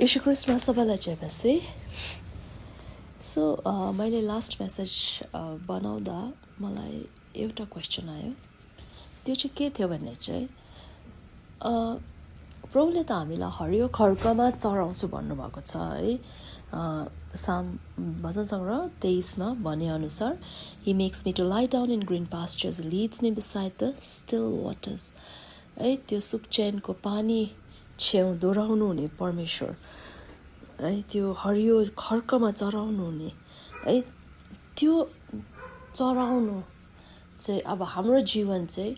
यीशु क्रिस्टमा सबैलाई जय मसीह। सो मैले लास्ट मेसेज बनाउँदा मलाई एउटा क्वेसन आयो। त्यो चाहिँ के थियो भने चाहिँ प्रभुले त हामीलाई हरियो खड्कामा चढाउँछु भन्नुभएको छ है। साम भजन सङ्ग्रह 23मा भनेअनुसार he makes me to lie down in green pastures, leads me beside the still waters. है, त्यो सुक्चैनको पानी छेउ दोहोऱ्याउनु हुने परमेश्वर है, त्यो हरियो खड्कामा चराउनु हुने है, त्यो चराउनु चाहिँ अब हाम्रो जीवन चाहिँ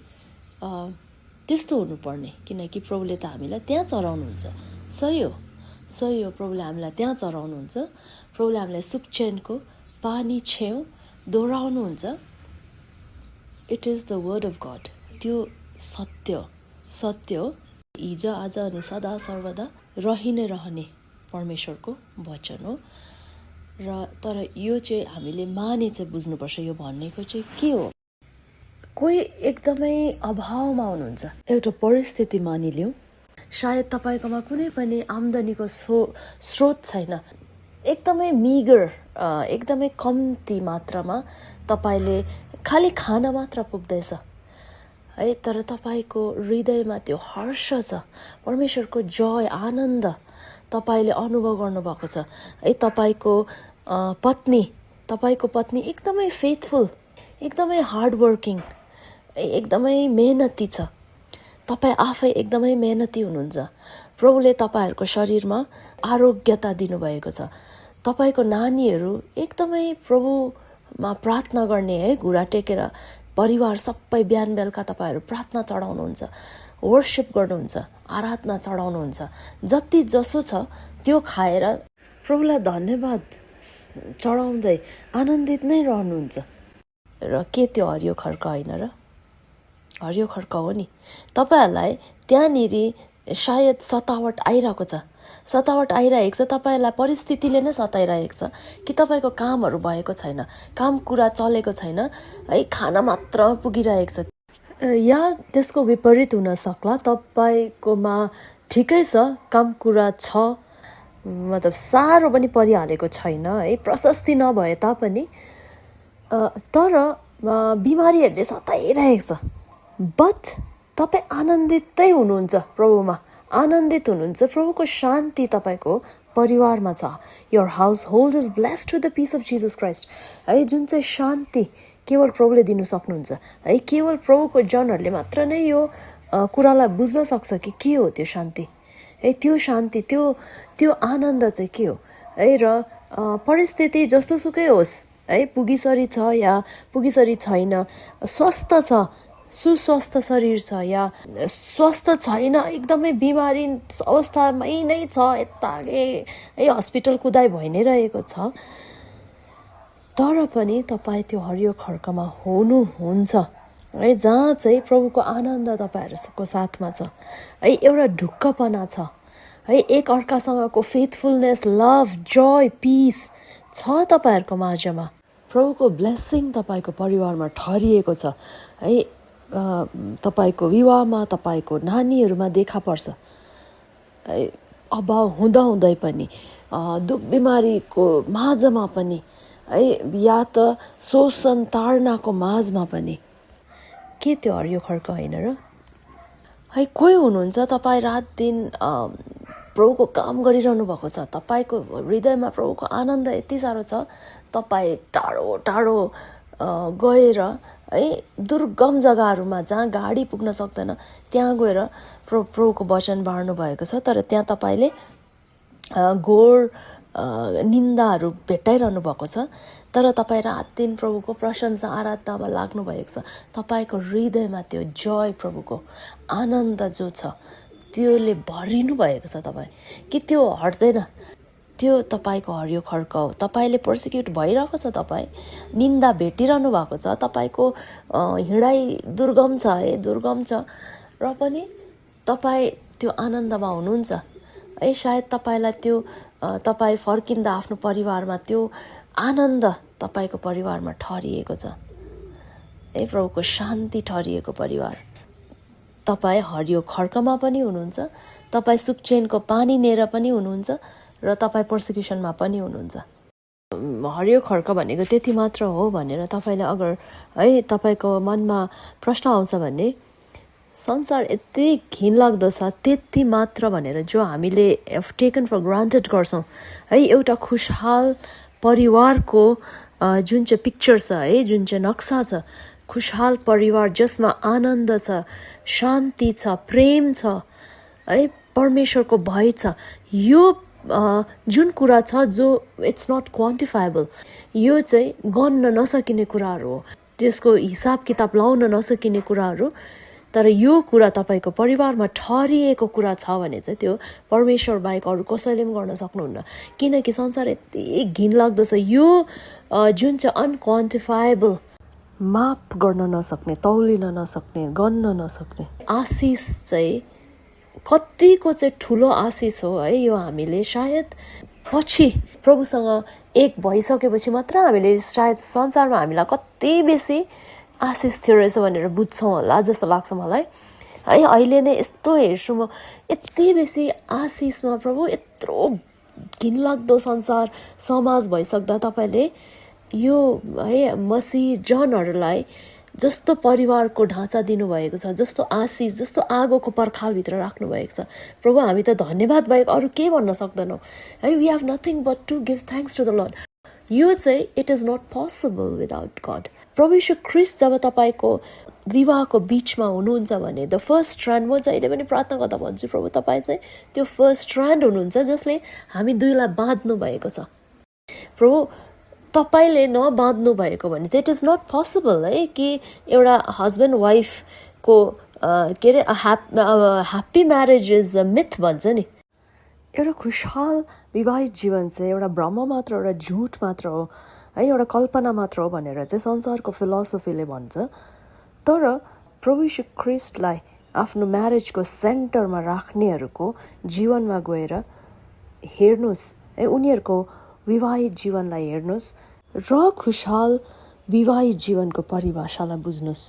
त्यस्तो हुनुपर्ने, किनकि प्रभुले त हामीलाई त्यहाँ चराउनुहुन्छ। सही हो, प्रभुले हामीलाई त्यहाँ चराउनुहुन्छ। प्रभुले हामीलाई सुक्चैनको पानी छेउ दोहोऱ्याउनुहुन्छ। It is the word of God. त्यो सत्य हो, हिजो आज अनि सदा सर्वदा रहि नै रहने परमेश्वरको वचन हो। र तर यो चाहिँ हामीले माने चाहिँ बुझ्नुपर्छ। यो भनेको चाहिँ के हो? कोही एकदमै अभावमा हुनुहुन्छ, एउटा परिस्थिति मानिलिउँ, सायद तपाईँकोमा कुनै पनि आम्दानीको स्रोत छैन, एकदमै मिगर, एकदमै कम्ती मात्रामा तपाईँले खालि खाना मात्र पुग्दैछ है, तर तपाईँको हृदयमा त्यो हर्ष छ, परमेश्वरको जय, आनन्द तपाईँले अनुभव गर्नुभएको छ है। तपाईँको पत्नी एकदमै फेथफुल, एकदमै हार्डवर्किङ, एकदमै मेहनती छ, तपाईँ आफै एकदमै मेहनती हुनुहुन्छ। प्रभुले तपाईँहरूको शरीरमा आरोग्यता दिनुभएको छ। तपाईँको नानीहरू एकदमै प्रभुमा प्रार्थना गर्ने है, घुँडा टेकेर परिवार सबै बिहान बेलुका तपाईँहरू प्रार्थना चढाउनुहुन्छ, वर्शिप गर्नुहुन्छ, आराधना चढाउनुहुन्छ। जति जसो छ त्यो खाएर प्रभुलाई धन्यवाद चढाउँदै आनन्दित नै रहनुहुन्छ। र के त्यो हरियो खड्का होइन र? हरियो खड्का हो नि। तपाईँहरूलाई त्यहाँनिर सायद सतावट आइरहेको छ, तपाईँहरूलाई परिस्थितिले नै सताइरहेको छ कि तपाईँको कामहरू भएको छैन, काम कुरा चलेको छैन है, खाना मात्र पुगिरहेको छ। या त्यसको विपरीत हुन सक्ला, तपाईँकोमा ठिकै छ, काम कुरा छ, मतलब साह्रो पनि परिहालेको छैन है, प्रशस्ति नभए तापनि, तर बिमारीहरूले सताइरहेको छ। बट तपाईँ आनन्दितै हुनुहुन्छ, प्रभुमा आनन्दित हुनुहुन्छ। प्रभुको शान्ति तपाईँको परिवारमा छ। Your household is blessed with the peace of Jesus Christ है, जुन चाहिँ शान्ति केवल प्रभुले दिनु सक्नुहुन्छ है। केवल प्रभुको जनहरूले मात्र नै यो कुरालाई बुझ्न सक्छ कि के हो त्यो शान्ति है। त्यो शान्ति, त्यो आनन्द चाहिँ के हो है। र परिस्थिति जस्तो सुकै होस् है, पुगिसरी छ या पुगिसरी छैन, स्वस्थ छ, सुस्वस्थ शरीर छ या स्वस्थ छैन, एकदमै बिमारी अवस्थामै नै छ, यता है हस्पिटल कुदाइ भइ नै रहेको छ, तर पनि तपाईँ त्यो हरियो खड्कामा हुनुहुन्छ है, जहाँ चाहिँ प्रभुको आनन्द तपाईँहरूको साथमा छ है। एउटा ढुक्कपना छ है, एक अर्कासँगको फेथफुलनेस, लभ, जय, पिस छ तपाईँहरूको माझमा। प्रभुको ब्लेसिङ तपाईँको परिवारमा ठहरिएको छ है। तपाईँको विवाहमा, तपाईँको नानीहरूमा देखा पर्छ है। अभाव हुँदै पनि, दुख बिमारीको माझमा पनि है, या त शोषण ताडनाको माझमा पनि, के त्यो हरियो खड्का होइन र है? कोही हुनुहुन्छ, तपाईँ रात दिन प्रभुको काम गरिरहनु भएको छ, तपाईँको हृदयमा प्रभुको आनन्द यति साह्रो छ, तपाईँ टाढो टाढो गएर है, दुर्गम जग्गाहरूमा जहाँ गाडी पुग्न सक्दैन त्यहाँ गएर प्रभुको वचन बाँड्नु भएको छ, तर त्यहाँ तपाईँले घोर निन्दाहरू भेटाइरहनु भएको छ, तर तपाईँ रात दिन प्रभुको प्रशंसा आराधनामा लाग्नु भएको छ। तपाईँको हृदयमा त्यो जय, प्रभुको आनन्द जो छ, त्योले भरिनु भएको छ तपाईँ, कि त्यो हट्दैन। त्यो तपाईँको हरियो खड्का हो। तपाईँले पर्सिक्युट भइरहेको छ, तपाईँ निन्दा भेटिरहनु भएको छ, तपाईँको हिँडाइ दुर्गम छ है, दुर्गम छ, र पनि तपाईँ त्यो आनन्दमा हुनुहुन्छ है। सायद तपाईँलाई त्यो तपाईँ फर्किँदा आफ्नो परिवारमा त्यो आनन्द तपाईँको परिवारमा ठहरिएको छ है, प्रभुको शान्ति ठहरिएको परिवार। तपाईँ हरियो खड्कामा पनि हुनुहुन्छ, तपाईँ सुक्चेनको पानी नेर पनि हुनुहुन्छ र तपाईँ पर्सिक्युसनमा पनि हुनुहुन्छ। हरियो खड्क भनेको त्यति मात्र हो भनेर तपाईँले अगर है तपाईँको मनमा प्रश्न आउँछ भने संसार यति घिनलाग्दो छ त्यति मात्र भनेर जो हामीले टेकन फर ग्रान्टेड गर्छौँ है, एउटा खुसहाल परिवारको जुन चाहिँ पिक्चर छ है, जुन चाहिँ नक्सा छ, खुसहाल परिवार जसमा आनन्द छ, शान्ति छ, प्रेम छ है, परमेश्वरको भय छ, यो जुन कुरा छ जो इट्स नट क्वान्टिफाएबल, यो चाहिँ गन्न नसकिने कुराहरू हो, त्यसको हिसाब किताब लाउन नसकिने कुराहरू। तर यो कुरा तपाईँको परिवारमा ठहरिएको कुरा छ भने चाहिँ त्यो परमेश्वर बाहेक अरू कसैले पनि गर्न सक्नुहुन्न, किनकि संसार यति घिनलाग्दो छ। यो जुन चाहिँ अनक्वान्टिफाएबल, माप गर्न नसक्ने, तौलिन नसक्ने, गन्न नसक्ने आशिष चाहिँ कतिको चाहिँ ठुलो आशिष हो है। यो हामीले सायद पछि प्रभुसँग एक भइसकेपछि मात्र हामीले सायद संसारमा हामीलाई कति बेसी आशिष थियो रहेछ भनेर बुझ्छौँ होला जस्तो लाग्छ मलाई है। अहिले नै यस्तो हेर्छु म, यति बेसी आशिषमा प्रभु, यत्रो घिनलाग्दो संसार समाज भइसक्दा तपाईँले यो है मसीह जनहरूलाई जस्तो परिवारको ढाँचा दिनुभएको छ, जस्तो आशिष, जस्तो आगोको पर्खालभित्र राख्नुभएको छ, प्रभु हामी त धन्यवाद बाहेक अरू केही भन्न सक्दैनौँ है। We have nothing but to give thanks to the lord. यो चाहिँ it is not possible without God. प्रभु यीशु ख्रिस्ट जब तपाईँको विवाहको बिचमा हुनुहुन्छ भने द फर्स्ट स्ट्रान्ड, म जहिले पनि प्रार्थना गर्दा भन्छु प्रभु तपाईँ चाहिँ त्यो फर्स्ट स्ट्रान्ड हुनुहुन्छ जसले हामी दुईलाई बाँध्नु भएको छ। प्रभु तपाईँले नबाँध्नु भएको भने चाहिँ इट इज नट पोसिबल है कि एउटा हस्बेन्ड वाइफको के अरे happy marriage is a myth भन्छ नि, एउटा खुसहाल विवाहित जीवन चाहिँ एउटा भ्रम मात्र, एउटा झुट मात्र हो है, एउटा कल्पना मात्र हो भनेर चाहिँ संसारको फिलोसफीले भन्छ। तर प्रभु यीशु ख्रिस्टलाई आफ्नो म्यारेजको सेन्टरमा राख्नेहरूको जीवनमा गएर हेर्नुहोस् है, उनीहरूको विवाहित जीवनलाई हेर्नुहोस् र खुसहाल विवाहित जीवनको परिभाषालाई बुझ्नुहोस्।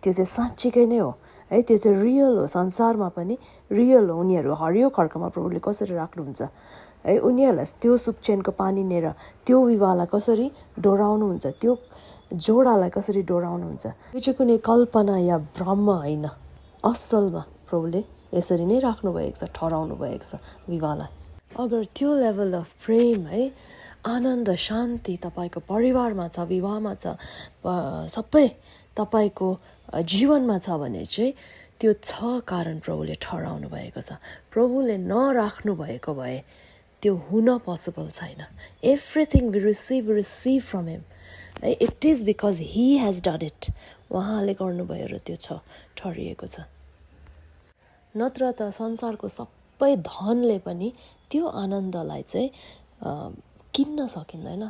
त्यो चाहिँ साँच्चीकै नै हो है, त्यो चाहिँ रियल हो, संसारमा पनि रियल हो। उनीहरू हरियो खड्कमा प्रभुले कसरी राख्नुहुन्छ है, उनीहरूलाई त्यो सुक्चेनको पानी लिएर त्यो विवाहलाई कसरी डोराउनुहुन्छ, त्यो जोडालाई कसरी डोराउनुहुन्छ, यो चाहिँ कुनै कल्पना या भ्रम होइन, असलमा प्रभुले यसरी नै राख्नुभएको छ, ठहराउनु भएको छ विवाहलाई। अगर त्यो लेभल अफ प्रेम है, आनन्द, शान्ति तपाईँको परिवारमा छ, विवाहमा छ, सबै तपाईँको जीवनमा छ भने चाहिँ त्यो छ कारण प्रभुले ठहराउनु भएको छ। प्रभुले नराख्नु भएको भए त्यो हुन पोसिबल छैन। एभ्रिथिङ वी रिसिभ फ्रम हिम है, it is because he has done it, उहाँले गर्नुभयो र त्यो छ, ठहरिएको छ। नत्र त संसारको सबै धनले पनि त्यो आनन्दलाई चाहिँ किन्न सकिँदैन।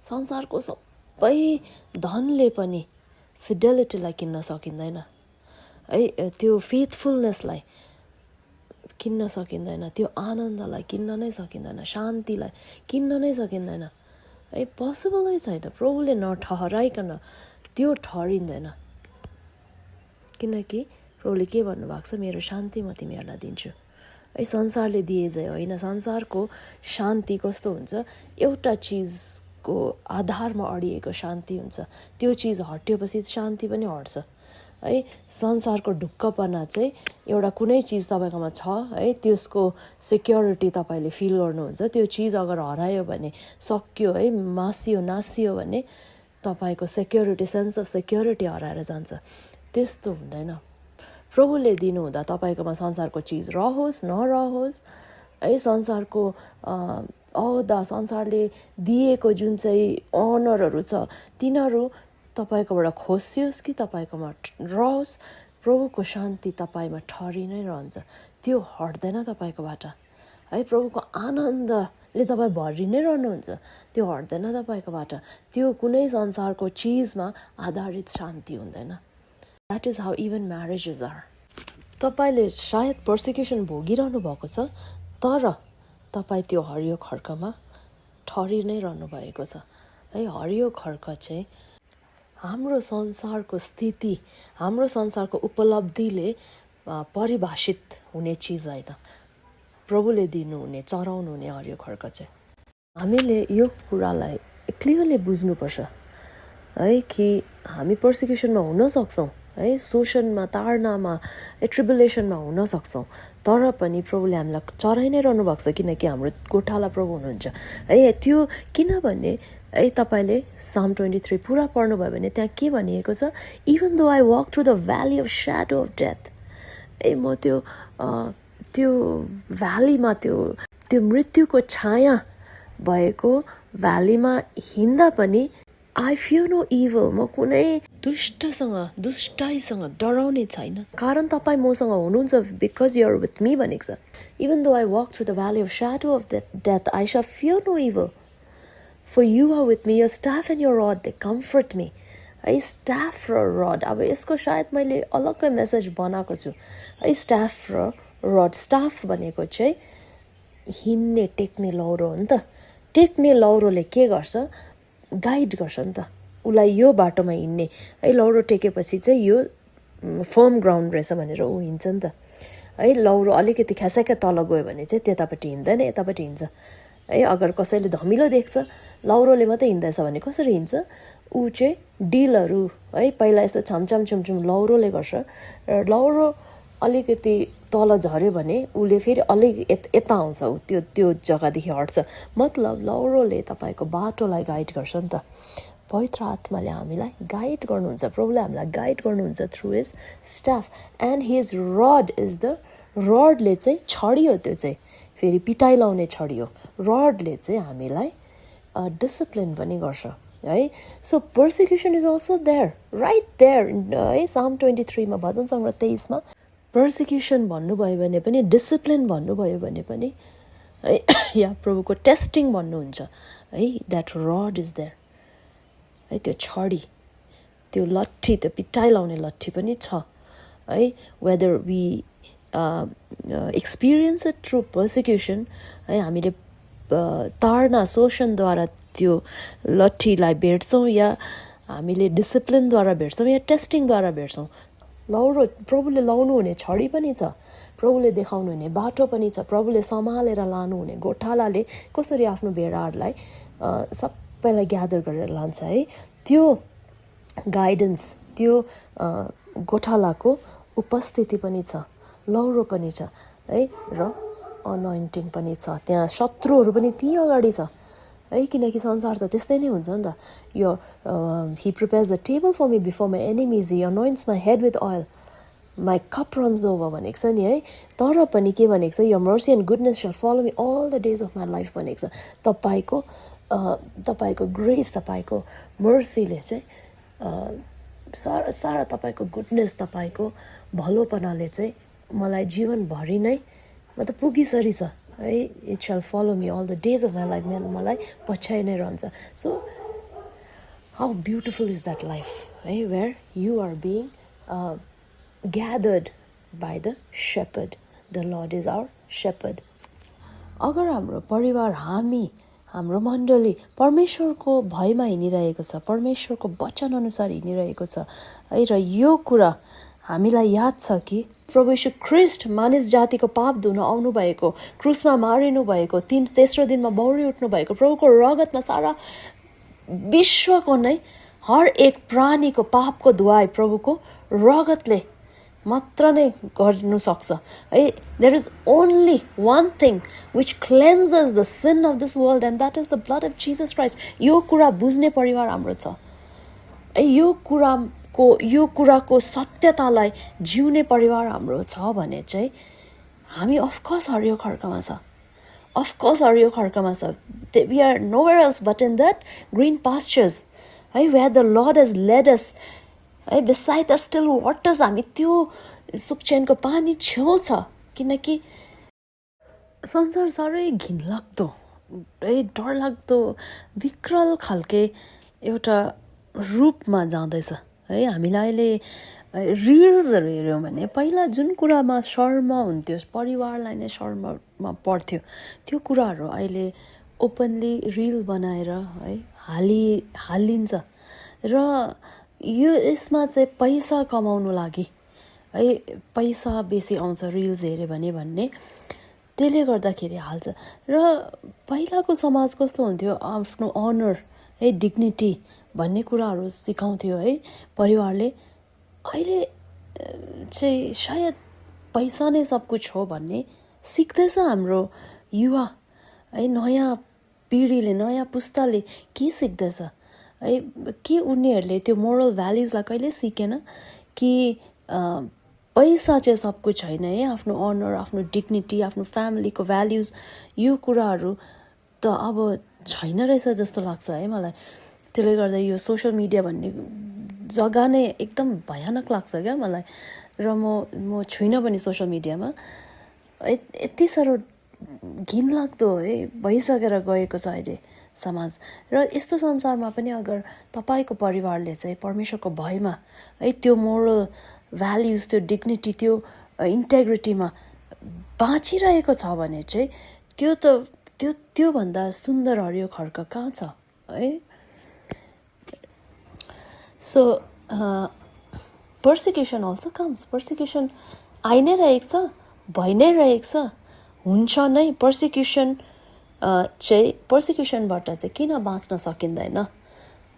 संसारको सबै धनले पनि फिडेलिटीलाई किन्न सकिँदैन है, त्यो फेथफुलनेसलाई किन्न सकिँदैन, त्यो आनन्दलाई किन्न नै सकिँदैन, शान्तिलाई किन्न नै सकिँदैन है, पोसिबलै छैन। प्रभुले नठहराइकन त्यो ठहरिँदैन, किनकि प्रभुले के भन्नुभएको छ, मेरो शान्ति म तिमीहरूलाई दिन्छु है। संसारले दिए चाहिँ होइन, संसारको शान्ति कस्तो हुन्छ, एउटा चिजको आधारमा अडिएको शान्ति हुन्छ, त्यो चिज हट्योपछि शान्ति पनि हट्छ है। संसारको ढुक्कपना चाहिँ एउटा कुनै चिज तपाईँकोमा छ है, त्यसको सेक्युरिटी तपाईँले फिल गर्नुहुन्छ, त्यो चिज अगर हरायो भने, सक्यो है, मासियो, नासियो भने तपाईँको सेक्युरिटी, सेन्स अफ सेक्युरिटी हराएर जान्छ। त्यस्तो हुँदैन। प्रभुले दिनुहुँदा तपाईँकोमा संसारको चिज रहोस् नरहोस् है, संसारको औदा, संसारले दिएको जुन चाहिँ अनरहरू छ तिनीहरू तपाईँकोबाट खोसियोस् कि तपाईँकोमा रहोस्, प्रभुको शान्ति तपाईँमा ठहरि नै रहन्छ, त्यो हट्दैन तपाईँकोबाट है। प्रभुको आनन्दले तपाईँ भरि नै रहनुहुन्छ, त्यो हट्दैन तपाईँकोबाट, त्यो कुनै संसारको चिजमा आधारित शान्ति हुँदैन। That is how even marriages are. तपाईँले सायद पर्सिक्युसन भोगिरहनु भएको छ, तर तपाईँ त्यो हरियो खड्कमा ठहरि नै रहनु भएको छ है। हरियो खड्क चाहिँ हाम्रो संसारको स्थिति, हाम्रो संसारको उपलब्धिले परिभाषित हुने चिज होइन। प्रभुले दिनुहुने चढाउनुहुने हरियो खड्क चाहिँ हामीले यो कुरालाई क्लियरली बुझ्नुपर्छ है कि हामी पर्सिक्युसनमा हुन सक्छौँ है शोषणमा ताडनामा ट्रिबुलेसनमा हुन सक्छौँ तर पनि प्रभुले हामीलाई चढाइ नै रहनु भएको छ किनकि हाम्रो गोठाला प्रभु हुनुहुन्छ है त्यो किनभने है तपाईँले साम 23 पुरा पढ्नुभयो भने त्यहाँ के भनिएको छ even though I walk through the valley of shadow of death है म त्यो भ्यालीमा त्यो मृत्युको छाया भएको भ्यालीमा हिँड्दा पनि आई फियर नो इभल म कुनै दुष्टाइसँग डराउने छैन कारण तपाईँ मसँग हुनुहुन्छ because you are with me भनेको छ even though I walk through the valley of shadow of death I shall fear no evil for you are with me your staff and your rod they comfort me है staff र rod अब यसको सायद मैले अलग्गै message बनाएको छु है स्टाफ र रड स्टाफ भनेको चाहिँ हिँड्ने टेक्ने लौरो हो नि त टेक्ने लौरोले के गर्छ गाइड गर्छ नि त उसलाई यो बाटोमा हिँड्ने है लौरो टेकेपछि चाहिँ यो फर्म ग्राउन्ड रहेछ भनेर ऊ हिँड्छ नि त है लौरो अलिकति ख्यासाक्या तल गयो भने चाहिँ त्यतापट्टि हिँड्दैन यतापट्टि हिँड्छ है अगर कसैले धमिलो देख्छ लौरोले मात्रै हिँड्दैछ भने कसरी हिँड्छ ऊ चाहिँ डिलहरू है पहिला यसो छमछम लौरोले गर्छ र लौरो अलिकति तल झऱ्यो भने उसले फेरि अलिक यता आउँछ ऊ त्यो जग्गादेखि हट्छ मतलब लौरोले तपाईँको बाटोलाई गाइड गर्छ नि त पवित्र आत्माले हामीलाई गाइड गर्नुहुन्छ प्रभुले हामीलाई गाइड गर्नुहुन्छ through his staff and his rod is the रडले चाहिँ छडियो त्यो चाहिँ फेरि पिटाइ लाउने छडियो रडले चाहिँ हामीलाई डिसिप्लिन पनि गर्छ है so persecution is also there right there है साम 23 मा भजन सङ्ग्रह 23 मा पर्सिक्युसन भन्नुभयो भने पनि डिसिप्लिन भन्नुभयो भने पनि है या प्रभुको टेस्टिङ भन्नुहुन्छ है द्याट रड इज देयर है त्यो छडी त्यो लट्ठी त्यो पिटाइ लाउने लट्ठी पनि छ है whether we experience it through persecution है हामीले ताडना शोषणद्वारा त्यो लट्ठीलाई भेट्छौँ या हामीले डिसिप्लिनद्वारा भेट्छौँ या टेस्टिङद्वारा भेट्छौँ लौरो प्रभुले लाउनु हुने छडी पनि छ प्रभुले देखाउनु हुने बाटो पनि छ प्रभुले सम्हालेर लानुहुने गोठालाले कसरी आफ्नो भेडाहरूलाई सबैलाई ग्यादर गरेर लान्छ है त्यो गाइडेन्स त्यो गोठालाको उपस्थिति पनि छ लौरो पनि छ है र अनोइन्टिङ पनि छ त्यहाँ शत्रुहरू पनि त्यहीँ अगाडि छ है किनकि संसार त त्यस्तै नै हुन्छ नि त यो he prepares the table for me before my enemies he anoints my head with oil my cup runs over भनेको छ नि है तर पनि के भनेको छ यो mercy and goodness shall follow me all the days of my life भनेको छ तपाईँको ग्रेस तपाईँको मर्सीले चाहिँ सारा तपाईँको गुडनेस तपाईँको भलोपनाले चाहिँ मलाई जीवनभरि नै मतलब पुगिसरी छ है it shall follow me all the days of my life मलाई पछ्याइ नै रहन्छ so how beautiful is that life है where you are being gathered by the shepherd the Lord is our shepherd अगर हाम्रो परिवार हाम्रो मण्डली परमेश्वरको भयमा हिँडिरहेको छ परमेश्वरको वचनअनुसार हिँडिरहेको छ है र यो कुरा हामीलाई याद छ कि प्रभु यीशु ख्रिस्ट मानिस जातिको पाप धुन आउनुभएको क्रुसमा मारिनु भएको तेस्रो दिनमा बौरी उठ्नु भएको प्रभुको रगतमा सारा विश्वको नै हर एक प्राणीको पापको धुवाई प्रभुको रगतले मात्र नै गर्नु सक्छ है there is only one thing which cleanses the sin of this world and that is the blood of Jesus Christ यो कुरा बुझ्ने परिवार हाम्रो छ यो कुराको सत्यतालाई जिउने परिवार हाम्रो छ भने चाहिँ हामी अफकोर्स हरियो खड्कामा छ अफकोर्स हरियो खड्कामा छ we are nowhere else but in that green pastures है where the Lord has led us है बिसाइड द स्टिल वाटर्स हामी त्यो सुक्चेनको पानी छेउ छ किनकि संसार साह्रै घिनलाग्दो है डरलाग्दो विकराल खालके एउटा रूपमा जाँदैछ है हामीलाई अहिले रिल्सहरू हेऱ्यौँ भने पहिला जुन कुरामा शर्म हुन्थ्यो परिवारलाई नै शर्ममा पर्थ्यो त्यो कुराहरू अहिले ओपनली रिल बनाएर है हालिन्छ र यसमा चाहिँ पैसा कमाउनु लागि है पैसा बेसी आउँछ रिल्स हेऱ्यो भने भन्ने त्यसले गर्दाखेरि हाल्छ। र पहिलाको समाज कस्तो हुन्थ्यो, आफ्नो अनर है, डिग्निटी भन्ने कुराहरू सिकाउँथ्यो है परिवारले। अहिले चाहिँ सायद पैसा नै सब कुछ हो भन्ने सिक्दैछ हाम्रो युवा है, नयाँ पिँढीले, नयाँ पुस्ताले के सिक्दैछ है, के उनीहरूले त्यो मोरल भ्याल्युजलाई कहिले सिकेन कि पैसा चाहिँ सब कुछ होइन है, आफ्नो अनर, आफ्नो डिग्निटी, आफ्नो फ्यामिलीको भ्याल्युज, यो कुराहरू त अब छैन रहेछ जस्तो लाग्छ है मलाई। त्यसले गर्दा यो सोसियल मिडिया भन्ने जग्गा नै एकदम भयानक लाग्छ क्या मलाई। र म छुइनँ पनि सोसियल मिडियामा। यति साह्रो घिनलाग्दो है भइसकेर गएको छ अहिले समाज। र यस्तो संसारमा पनि अगर तपाईँको परिवारले चाहिँ परमेश्वरको भयमा है, त्यो मोरल भ्याल्युज, त्यो डिग्निटी, त्यो इन्टेग्रिटीमा बाँचिरहेको छ भने चाहिँ त्योभन्दा सुन्दर हरियो खड्क कहाँ छ है। So persecution also comes. Persecution आइ नै रहेको छ, भइ नै रहेको छ, हुन्छ नै। पर्सिक्युसनबाट चाहिँ किन बाँच्न सकिँदैन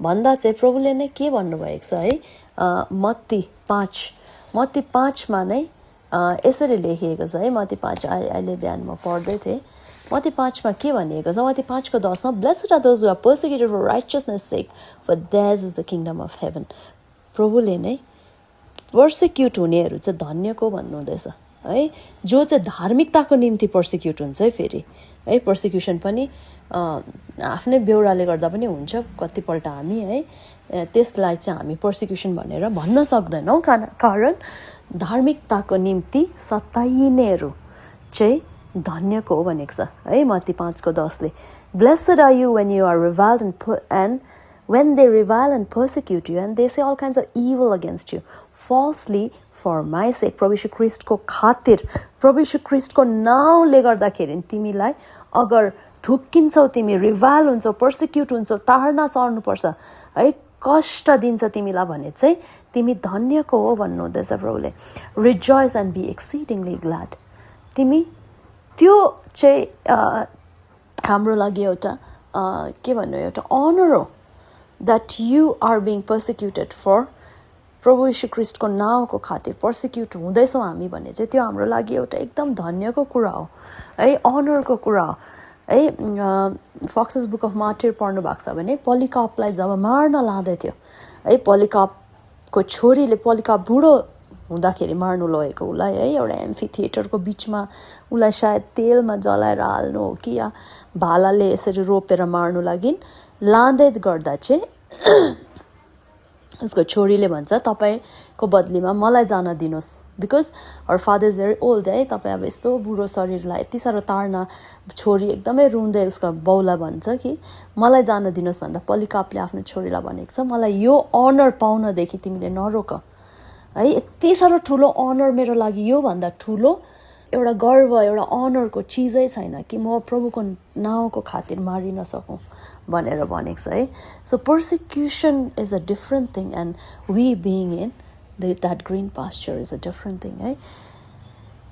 भन्दा चाहिँ प्रभुले नै के भन्नुभएको छ है, मत्ती 5मा नै यसरी लेखिएको छ है। मत्ती 5 अहिले बिहान म पढ्दै थिएँ। मत्ती 5मा के भनिएको छ, मत्ती 5:10मा blessed are those who are persecuted for righteousness sake for theirs is the kingdom of heaven. प्रभुले नै पर्सिक्युट हुनेहरू चाहिँ धन्यको भन्नुहुँदैछ है, जो चाहिँ धार्मिकताको निम्ति पर्सिक्युट हुन्छ है। फेरि है पर्सिक्युसन पनि आफ्नै बेहोराले गर्दा पनि हुन्छ कतिपल्ट हामी है, त्यसलाई चाहिँ हामी पर्सिक्युसन भनेर भन्न सक्दैनौँ, कारण धार्मिकताको निम्ति सताइनेहरू चाहिँ धन्यको हो भनेको छ है। मत्ती 5:10ले blessed are you when you are reviled and when they revile and persecute you and they say all kinds of evil against you falsely for my sake। प्रभु यीशु ख्रीष्टको खातिर, प्रभु यीशु ख्रीष्टको नाउँले गर्दाखेरि तिमीलाई अगर थुक्किन्छौ, तिमी रिभाइल हुन्छौ, पर्सिक्युट हुन्छौ, ताडना सर्नुपर्छ है, कष्ट दिन्छ तिमीलाई भने चाहिँ तिमी धन्यको हो भन्नुहुँदैछ प्रभुले। Rejoice and be exceedingly glad. तिमी त्यो चाहिँ हाम्रो लागि एउटा के भन्नु, एउटा अनर हो that you are being persecuted for प्रभु यीशु ख्रीष्टको नाउँको खातिर पर्सिक्युट हुँदैछौँ हामी भने चाहिँ त्यो हाम्रो लागि एउटा एकदम धन्यको कुरा हो है, अनरको कुरा हो है। फक्सेस बुक अफ मार्टिर पढ्नु भएको छ भने पोलिकापलाई जब मार्न लाँदै थियो है, पोलिकापको छोरीले, पोलिकाप बुढो हुँदाखेरि मार्नु लगेको उसलाई है, एउटा एम्फी थिएटरको बिचमा उसलाई सायद तेलमा जलाएर हाल्नु हो कि या भालाले यसरी रोपेर मार्नु लागि लाँदै गर्दा चाहिँ उसको छोरीले भन्छ तपाईँको बदलीमा मलाई जान दिनुहोस्, because her father is very old है। तपाईँ अब यस्तो बुढो शरीरलाई यति साह्रो ताड्न, छोरी एकदमै रुँदै उसको बाउलाई भन्छ कि मलाई जान दिनुहोस् भन्दा पोलिकापले आफ्नो छोरीलाई भनेको छ मलाई यो अनर पाउनदेखि तिमीले नरोक है। यति साह्रो ठुलो अनर मेरो लागि योभन्दा ठुलो एउटा गर्व, एउटा अनरको चिजै छैन कि म प्रभुको नाउँको खातिर मारिन सकौँ भनेर भनेको छ है। So persecution is a different thing and we being in that green pasture is a different thing है।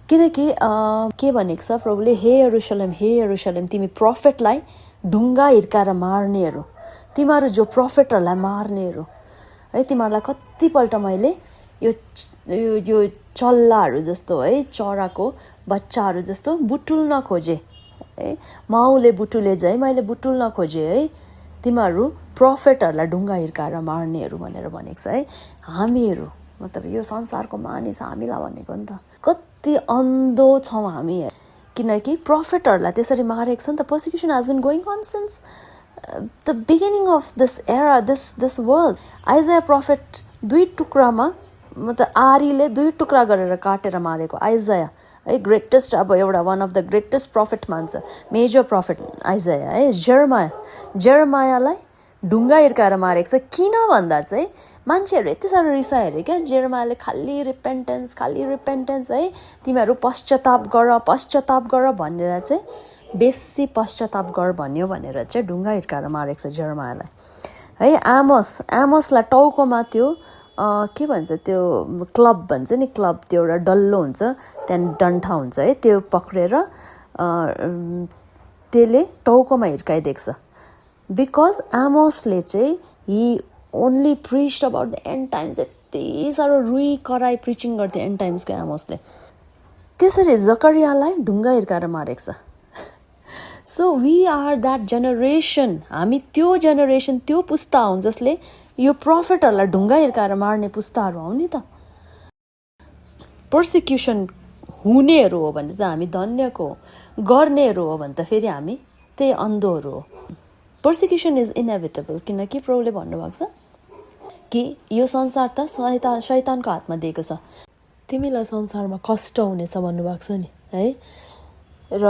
किनकि के भनेको छ प्रभुले, हे यरुशलेम, हे यरुशलेम, तिमी प्रफेटलाई ढुङ्गा हिर्काएर मार्नेहरू, तिमीहरू जो प्रफेटहरूलाई मार्नेहरू है, तिमीहरूलाई कतिपल्ट मैले यो चल्लाहरू जस्तो है, चराको बच्चाहरू जस्तो बुटुल्न खोजेँ है, माउले बुटुले चाहिँ मैले बुटुल्न खोजेँ है, तिमीहरू प्रफेटहरूलाई ढुङ्गा हिर्काएर मार्नेहरू भनेर भनेको छ है। हामीहरू मतलब यो संसारको मानिस हामीलाई भनेको नि त, कति अन्धो छौँ हामी, किनकि प्रफेटहरूलाई त्यसरी मारेको छ नि त। Persecution has been going on since the beginning of this era, this world. Isaiah prophet 2 टुक्रामा, मतलब आरीले 2 टुक्रा गरेर काटेर मारेको आइजाया है, ग्रेटेस्ट, अब एउटा one of the greatest prophet मान्छ, मेजर प्रफेट आइजाया है। जेरमायालाई ढुङ्गा हिर्काएर मारेको छ। किन भन्दा चाहिँ मान्छेहरू यति साह्रो रिसायो अरे क्या, जेरमायाले खालि रिपेन्टेन्स है, तिमीहरू पश्चाताप गर भनेर चाहिँ बेसी पश्चाताप गर भन्यो भनेर चाहिँ ढुङ्गा हिर्काएर मारेको छ जेरमायालाई है। आमोसलाई टाउकोमा त्यो के भन्छ, त्यो क्लब भन्छ नि, क्लब, त्यो एउटा डल्लो हुन्छ, त्यहाँदेखि डन्ठा हुन्छ है, त्यो पक्रेर त्यसले टाउकोमा हिर्काइदिएको छ बिकज आमोसले चाहिँ he only preached about the end times यति साह्रो रुई कराई प्रिचिङ गर्थ्यो एन्ड टाइम्सको आमोसले त्यसरी जकरियालाई ढुङ्गा हिर्काएर मारेको छ so we are that generation हामी त्यो जेनेरेसन त्यो पुस्ता हौँ जसले यो प्रफेटहरूलाई ढुङ्गा हिर्काएर मार्ने पुस्ताहरू हौँ नि त पर्सिक्युसन हुनेहरू हो भने त हामी धन्यको गर्नेहरू हो भने त फेरि हामी त्यही अन्धोहरू हो पर्सिक्युसन इज इनेभिटेबल किनकि प्रभुले भन्नुभएको छ कि यो संसार त शैतानको हातमा दिएको छ तिमीलाई संसारमा कष्ट हुनेछ भन्नुभएको छ नि है र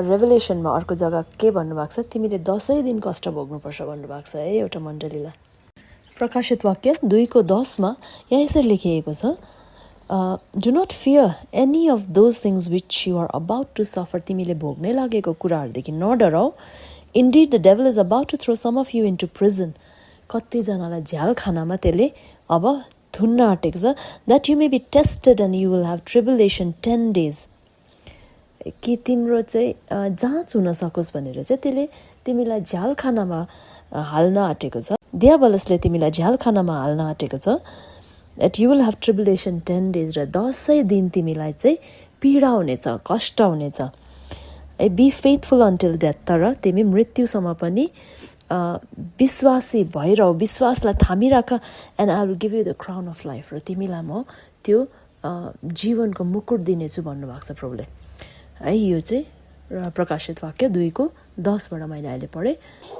रेभलेसनमा अर्को जग्गा के भन्नुभएको छ तिमीले 10 दिन कष्ट भोग्नुपर्छ भन्नुभएको छ है एउटा मण्डलीलाई प्रकाशित वाक्य 2:10 यहाँ यसरी लेखिएको छ do not fear any of those things which you are about to suffer तिमीले भोग्नै लागेको कुराहरूदेखि नडराऊ indeed the devil is about to throw some of you into prison कतिजनालाई झ्याल खानामा त्यसले अब थुन्न आँटेको छ that you may be tested and you will have tribulation 10 days कि तिम्रो चाहिँ जाँच हुन सकोस् भनेर चाहिँ त्यसले तिमीलाई झ्याल खानामा हाल्न आँटेको छ दियाबलसले तिमीलाई झ्याल खानामा हाल्न आँटेको छ that you will have tribulation 10 days र 10 दिन तिमीलाई चाहिँ पीडा हुनेछ कष्ट हुनेछ बी फेथफुल अन्टिल डेथ तर तिमी मृत्युसम्म पनि विश्वासी भइरह विश्वासलाई थामिराख and I will give you the crown of life र तिमीलाई म त्यो जीवनको मुकुट दिनेछु भन्नुभएको छ प्रभुले है यो चाहिँ प्रकाशित वाक्य 2:10बाट मैले अहिले पढेँ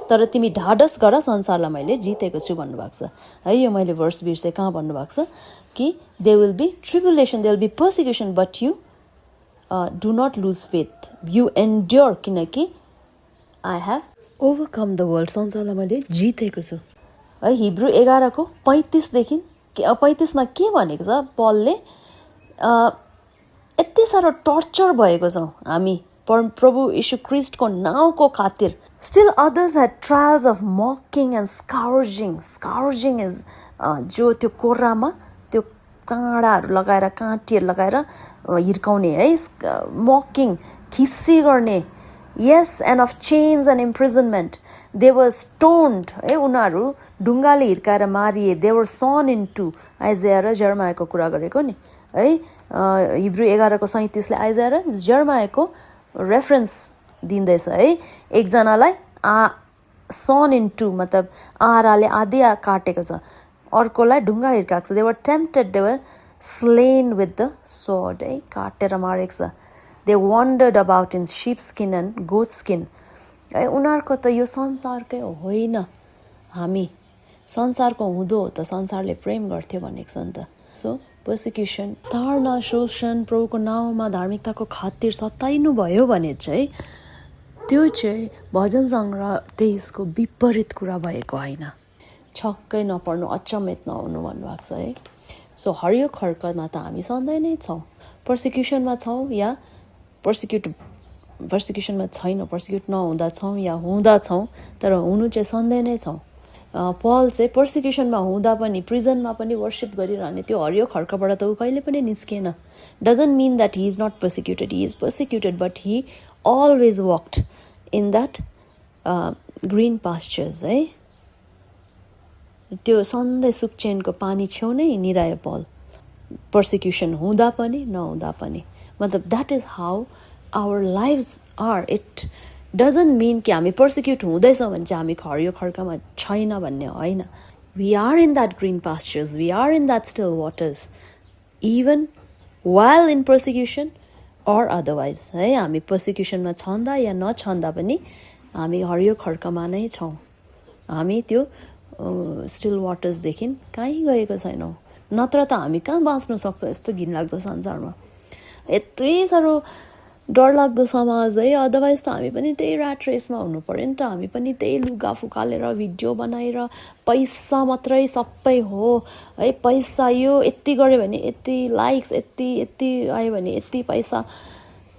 तर तिमी ढाडस गर संसारलाई मैले जितेको छु भन्नुभएको छ है यो मैले भर्स बिर्सेँ कहाँ भन्नुभएको छ कि they will be tribulation they will be persecution but you do not lose faith you endure किनकि I have overcome the world संसारलाई मैले जितेको छु है हिब्रू 11:35 35मा के भनेको छ पलले यति साह्रो टर्चर भएको छौँ हामी प्रभु यीशु ख्रिस्टको नाउँको खातिर still others had trials of mocking and scourging is जो त्यो कोर्रामा त्यो काँडाहरू लगाएर काँटीहरू लगाएर हिर्काउने है मकिङ खिस्सी गर्ने yes and of chains and imprisonment they were stoned है उनीहरू ढुङ्गाले हिर्काएर मारिए they were sawn into आइजाया र जर्मायाको कुरा गरेको नि है हिब्रू 11:37 ले आइजाया र जर्मायाको रेफरेन्स दिँदैछ है एकजनालाई sawn into मतलब आराले आधी काटेको छ अर्कोलाई ढुङ्गा हिर्काएको छ they were tempted they were slain with the sword है काटेर मारेको छ they wandered about in sheepskin and goatskin है उनीहरूको त यो संसारकै होइन हामी संसारको हुँदो हो त संसारले प्रेम गर्थ्यो भनेको छ नि त सो पर्सिक्युसन ताडना शोषण प्रभुको नाउँमा धार्मिकताको खातिर सताइनु भयो भने चाहिँ त्यो चाहिँ भजन सङ्ग्रह 23को विपरीत कुरा भएको होइन छक्कै नपर्नु अचम्मित नहुनु भन्नुभएको छ है सो हरियो खड्कमा त हामी सधैँ नै छौँ पर्सिक्युसनमा छौँ या पर्सिक्युसनमा छैन पर्सिक्युट नहुँदा छौँ या हुँदा छौँ तर हुनु चाहिँ सधैँ नै छौँ पल चाहिँ पर्सिक्युसनमा हुँदा पनि प्रिजनमा पनि वर्सिप गरिरहने त्यो हरियो खड्काबाट त ऊ कहिले पनि निस्किएन doesn't mean that he is not persecuted he is persecuted but he always walked in that green pastures है त्यो सधैँ सुक्चेनको पानी छेउ नै हिँडिरह्यो पल पर्सिक्युसन हुँदा पनि नहुँदा पनि मतलब that is how our lifes are it doesn't mean कि हामी पर्सिक्युट हुँदैछौँ भने चाहिँ हामी हरियो खड्कामा छैन भन्ने होइन we are in that green pastures we are in that still waters even while in persecution or otherwise है हामी पर्सिक्युसनमा छँदा या नछँदा पनि हामी हरियो खड्कामा नै छौँ हामी त्यो स्टिल वाटर्सदेखि कहीँ गएको छैनौँ नत्र त हामी कहाँ बाँच्न सक्छौँ यस्तो घिनलाग्दो संसारमा यति साह्रो डरलाग्दो समाज है अदरवाइज त हामी पनि त्यही ऱ्याट रेसमा हुनु पऱ्यो नि त हामी पनि त्यही लुगा फुकालेर भिडियो बनाएर पैसा मात्रै सबै हो है पैसा यो यति गऱ्यो भने यति लाइक्स यति आयो भने यति पैसा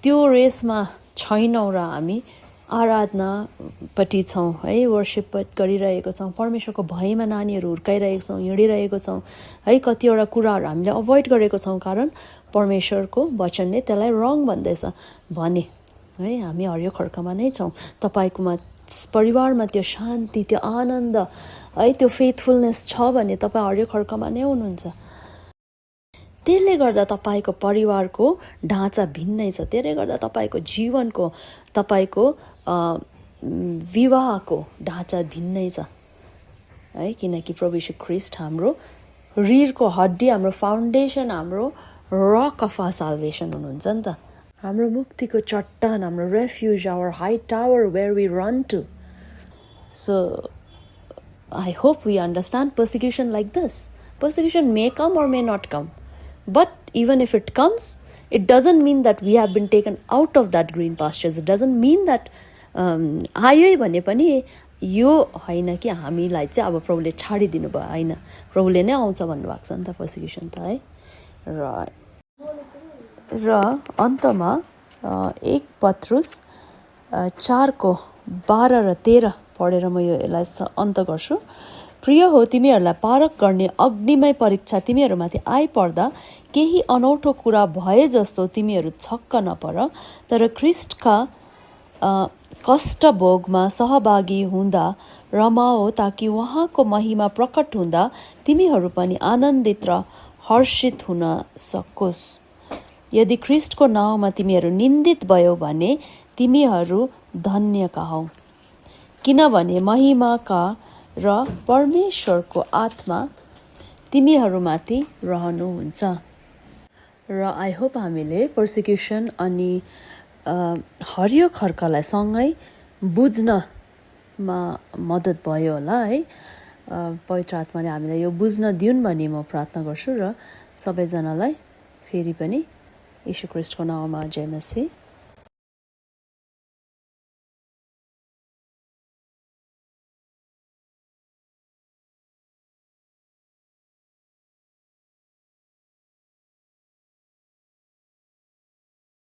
त्यो रेसमा छैनौँ र हामी आराधनापट्टि छौँ है वर्सिप गरिरहेको छौँ परमेश्वरको भयमा नानीहरू हुर्काइरहेको छौँ हिँडिरहेको छौँ है कतिवटा कुराहरू हामीले अभोइड गरेको छौँ कारण परमेश्वरको वचनले त्यसलाई रङ भन्दैछ भने है हामी हरियो खड्कामा नै छौँ। तपाईँकोमा परिवारमा त्यो शान्ति, त्यो आनन्द, है त्यो फेथफुलनेस छ भने तपाईँ हरियो खड्कामा नै हुनुहुन्छ। त्यसले गर्दा तपाईँको परिवारको ढाँचा भिन्नै छ। त्यसले गर्दा तपाईँको जीवनको, तपाईँको विवाहको ढाँचा भिन्नै छ है। किनकि प्रभु यीशु ख्रीष्ट हाम्रो रीढको हड्डी, हाम्रो फाउन्डेसन, हाम्रो रक अफ आवर साल्भेसन हुनुहुन्छ नि त। हाम्रो मुक्तिको चट्टान, हाम्रो refuge, our high tower where we run to. So I hope we understand persecution like this. Persecution may come or may not come. But even if it comes, it doesn't mean that we have been taken out of that green pastures. It doesn't mean that आयो भने पनि यो होइन कि हामीलाई चाहिँ अब प्रभुले छाडिदिनु भयो, होइन, प्रभुले नै आउँछ भन्नुभएको छ नि त पर्सिक्युसन त है। र अन्तमा 1 पत्रुस 4:12 र 13 पढेर म यसलाई अन्त गर्छु। प्रिय हो, तिमीहरूलाई पारक गर्ने अग्निमय परीक्षा तिमीहरूमाथि आइपर्दा केही अनौठो कुरा भए जस्तो तिमीहरू छक्क नपर, तर ख्रीष्टका कष्ट भोगमा सहभागी हुँदा रमाओ, ताकि उहाँको महिमा प्रकट हुँदा तिमीहरू पनि आनन्दित र हर्षित हुन सकोस्। यदि ख्रीष्टको नाउँमा तिमीहरू निन्दित भयो भने तिमीहरू धन्यका हौ, किनभने महिमाका र परमेश्वरको आत्मा तिमीहरूमाथि रहनुहुन्छ। र आई होप हामीले पर्सिक्युसन अनि हरियो खड्कालाई सँगै बुझ्नमा मद्दत भयो होला है। पवित्र आत्माले हामीलाई यो बुझ्न दिउन् भनी म प्रार्थना गर्छु। र सबैजनालाई फेरि पनि यीशु ख्रीष्टको नाउँमा जय मसीह।